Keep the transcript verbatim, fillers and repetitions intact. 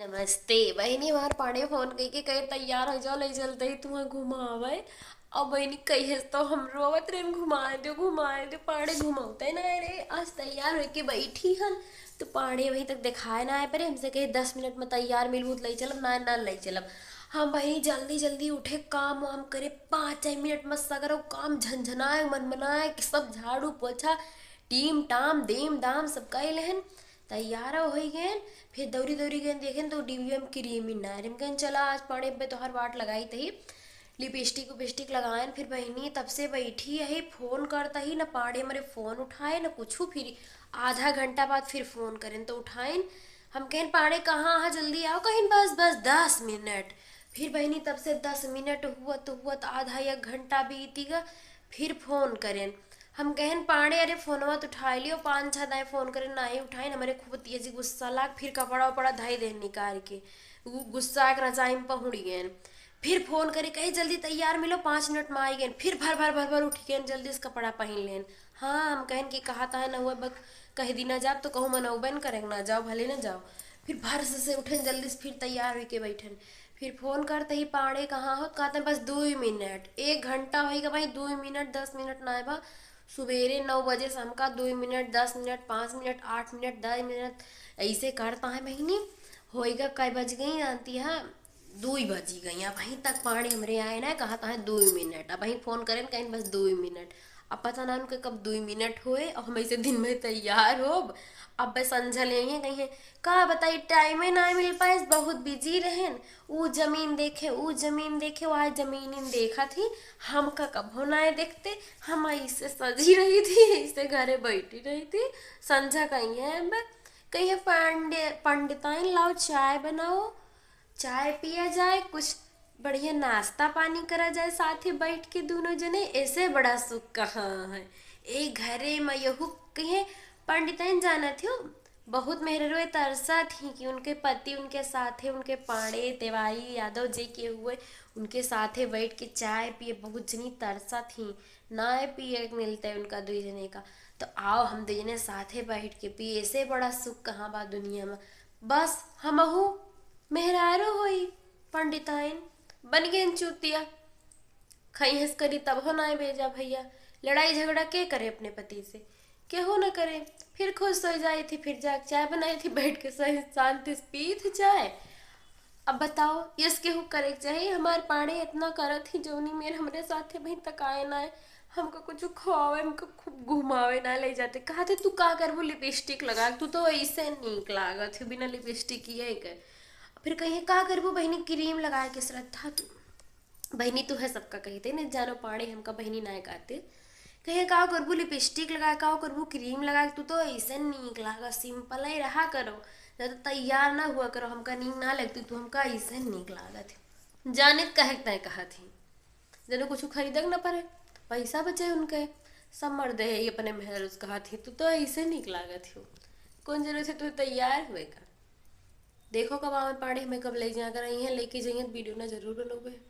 नमस्ते बहिनी, हमार पांडे फोन कइके कहे, "तैयार होइ जाओ, लइ चलत ही तुहैं घुमावै।" अब बहिनी कहिस तो हम रोवत रहेन, "घुमाए देउ, घुमाए देउ।" पांडे घुमउतै नाहीं रहे। आज तैयार होइके बैठी हन, तो पांडे अबहीं तक देखाए नाहीं परे। हमसे कहे, "दस मिनट मा तैयार मिलबू तो लइ चलब, नाहीं, नाहीं लइ चलब।" हम बहिनी जल्दी जल्दी उठे, काम वाम करे, पाँच मिनट मा सगरो काम झनझनाए, मनमनाए कि सब झाड़ू पोछा, टीम टाम, देम दाम सब कइ लेहेन। तैयार होइ गएन, फिर दौरी दौरी गएन, देखेन तो डिबिया मा क्रीम ही नाहीं रहे। हम कहेन, "चला, आज पांडे अब्बे तोहार वाट लगाइत ही।" लिपस्टिक उपिस्टिक लगाएन, फिर बहिनी तब से बैठी अही, फोन करत ही, न पांडे हमरे फोन उठाए, न कुछू। फिर आधा घंटा बाद फिर फोन करेन तो उठाएन। हम कहेन, "पांडे कहाँ हा, जल्दी आओ।" कहेन, "बस, बस दस मिनट।" फिर बहिनी तब से दस मिनट हुअत हुअत आधा एक घंटा बीती गा, फिर फोन करेन। हम कहेन, "पांडे, अरे फोनवा तो उठाइ लियो।" पाँच छह दाएँ फोन करेन, नाहीं उठाएन। हमरे खूब तेजी गुस्सा लाग, फिर कपड़ा उपड़ा धइ देन निकाल के, उ गुस्सा के रजाई मा पहुड़ी गएन। फिर फोन करे, कहे, "जल्दी तैयार मिलो, पाँच मिनट मा आइ गएन।" फिर भर भर भर भर उठि गएन, जल्दी से कपड़ा पहिन लेन। हाँ, हम कहेन कि कहा तहैं न हुआ, बक कहि दी न जाब, तो कहूँ मनउबे न करेन, न जाओ, भले न जाओ। फिर भर से, से उठेन, जल्दी से फिर तैयार होइके बैठेन। फिर फोन करत ही, "पांडे कहाँ हो?" कहत हैं, "बस दुइ मिनट।" एक घंटा होइ गा भाई, दुइ मिनट, दस मिनट नाहीं बा। सुबेरे नौ बजे से हमका दुइ मिनट, दस मिनट, पाँच मिनट, आठ मिनट, दस मिनट, अइसे करत हैं बहिनी। होइ गा कै बजि गईं जानती हा? दुइ बजि गईं। अबहीं तक पांडे हमरे आए नाहीं, कहत हैं दुइ मिनट। अबहीं फोन करेन, कहेन, "बस दुइ मिनट।" अब पता ना उनके कब दुइ मिनट होए, अउर हम अइसे दिन भर तैयार होब। अब बस संझा लेइहैं, कहिहैं, "का बताई, टाइमे नाहीं मिल पाए, बहुत बिजी रहेन, ऊ जमीन देखे, ऊ जमीन देखे, वह जमीन इन देखत ही, हमका कबहूँ नाहीं देखते, हम अइसे सजी रही थी, अइसे घरे बैठी रही थी।" संझा कहिहैं, अब कहिहैं, "पांडे, पंडिताइन लाओ, चाय बनाओ, चाय पिया जाए, कुछ बढ़िया नाश्ता पानी करा जाए, साथे बैठ के दुनों जने, अइसे बड़ा सुख कहाँ है ए घरे मा।" यहू कहिहैं, "पंडिताइन जानत हो, बहुत मेहरारू तरसत ही कि उनके पति उनके साथे, उनके पांडे, तिवारी, यादव जे केहू हुए, उनके साथे बैठ के चाय पिए, बहुत जनी तरसत ही, नाहीं पिए मिलत उनका दुइ जने का। तो आओ हम दुइ जने साथे बैठ के पिए, अइसे बड़ा सुख कहाँ बा दुनिया मा।" बस हमहू मेहरारू होई पंडिताइन, बन गएन चूतिया। खइहस करी तबहूँ नाहीं भेजा भइया। लड़ाई झगड़ा के करे अपने पति से? केहू न करे। फिर खुश होइ जाइत ही, फिर जाके चाय बनाइत ही, बैठ के सही शांति से पीत ही चाय। अब बताओ, यस केहू करे के चाही? हमार पांडे एतना करत ही, जौनी मेर हमरे साथे अबहीं तक आए नाहीं। हमका कुछ खवावे, हमका खूब घुमावे नाहीं लइ जाते। कहत ही, "तू का करबू लिपस्टिक लगा के? तू तो अइसे नीक लागत ही बिना लिपस्टिक के।" फिर कहिहैं, "का करबू बहिनी, क्रीम लगाए के श्रद्धा तू।" बहिनी तो है सबका कहित ही, न जानो पांडे हमका बहिनी नाहीं कहते। कहिहैं, "का करबू लिपस्टिक लगा, का करबू क्रीम लगा, तू तो अइसे नीक लागा, सिंपल ही रहा करो, ज्यादा तैयार ना हुआ करो, हमका नीक ना लगती, तू हमका अइसे नीक लागत ही।" जानित कहे के तय कहत ही, जने कुछ खरीदे के ना पड़े, पैसा बचे उनके। सब मर्दे है अपने मेहरारू से कहत ही, "तू तो अइसे नीक लागत हो, कौन जरूरत है तू तैयार हुए का?" देखो कब आवे पांडे, हमें कब लइ जाए, अगर अइहैं, लइके जइहैं तो वीडियो ना जरूर बनउबे।